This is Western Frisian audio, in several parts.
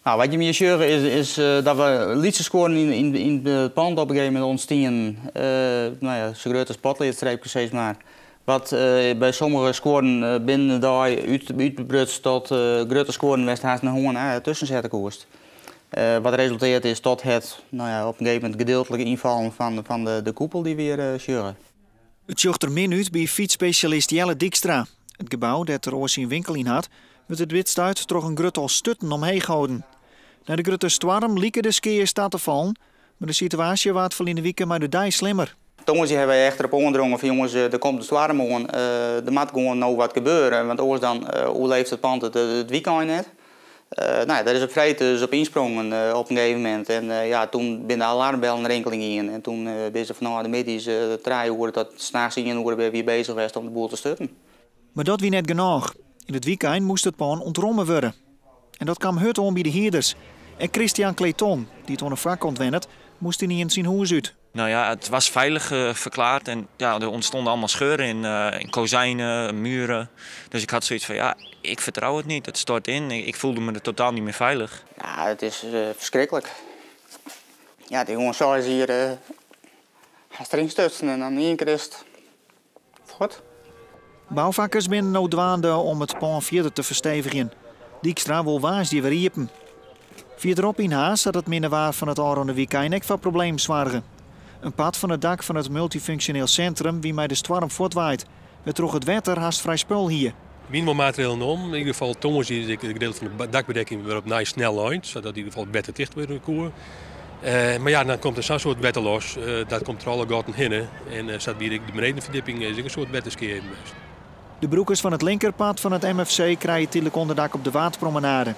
Nou, wat je meer sjogge is dat we lytse skuorren yn it pân op in gegeven momint ûntstienen. No ja, sa grut as potleadstreepkes sis mar. Wat by sommige skuorren binnen de dei útbruts tot grutte skuorren wêr'tst hast in hân tusken sette koest. Wat resultearre is tot het, no ja, op in gegeven momint gedeeltelijk ynfallen fan de koepel dy't we hjir sjogge. It sjocht der min út by fytsspesjalist Jelle Dykstra. It gebou dêr't er oars syn winkel yn hat, wurdt op dit stuit troch in grut tal stutten omheech holden. Nei de grutte stoarm like de skea ta te fallen, mar de situaasje waard ferline wike mei de dei slimmer. Tongersdei hawwe wy echt derop oandrongen fan: jonges, der komt in stoarm oan, der moat gewoan no wat gebeure, want oars dan oerlibbet it pân it wykein net. No ja, dêr is op freed dus op ynsprongen op in gegeven momint. En ja, toen binne de alarmbellen rinkeljen gien. En toen binne se fanôf de middeis 3 oere tot nachts 1 oere wer beuzich west om de boel te stutten. Mar dat wie net genôch. Yn it wykein moast it pân ûntromme wurde. En dat kaam hurd oan by de hierders. En Christian Clayton, dy't oan de foarkant wennet, moast ynienen syn hûs út. Nou ja, het was veilig verklaard en ja, er ontstonden allemaal scheuren in kozijnen, muren. Dus ik had zoiets van: ja, ik vertrouw het niet. Het stort in. Ik voelde me er totaal niet meer veilig. Ja, it is ferskriklik. Ja, dy jonges seine hjir, hast deryn stutsen en dan yn ien kear is it fuort. Boufakkers binne no dwaande om it pân fierder te ferstevigjen. Dykstra wol woansdei wer iepen. Fierderop yn Harns hat it minne waar fan it ôfrûne wykein ek foar problemen soarge. In part fan it dak fan it multyfunksjoneel sintrum wie mei de stoarm fuortwaaid, wêrtroch't it wetter hast frij spul hie. Minimummaatregelen nommen. In ieder geval tongersdei is it gedeelte fan de dakbedekking wer opnij snel lein, sadat yn ieder gefal wetterticht wurde koe. Mar ja, dan komt der sa'n soad wetter los, dat komt troch alle gatten hinne. En sa wie de benedenferdjipping is ek in soad wetterskea even west. De brûkers fan it linkerpart fan it MFC krije tydlik ûnderdak op de Waadpromenade.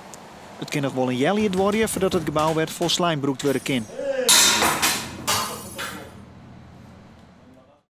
It kin noch wol in healjier duorje foardat it gebou wer folslein brûkt wurde kin.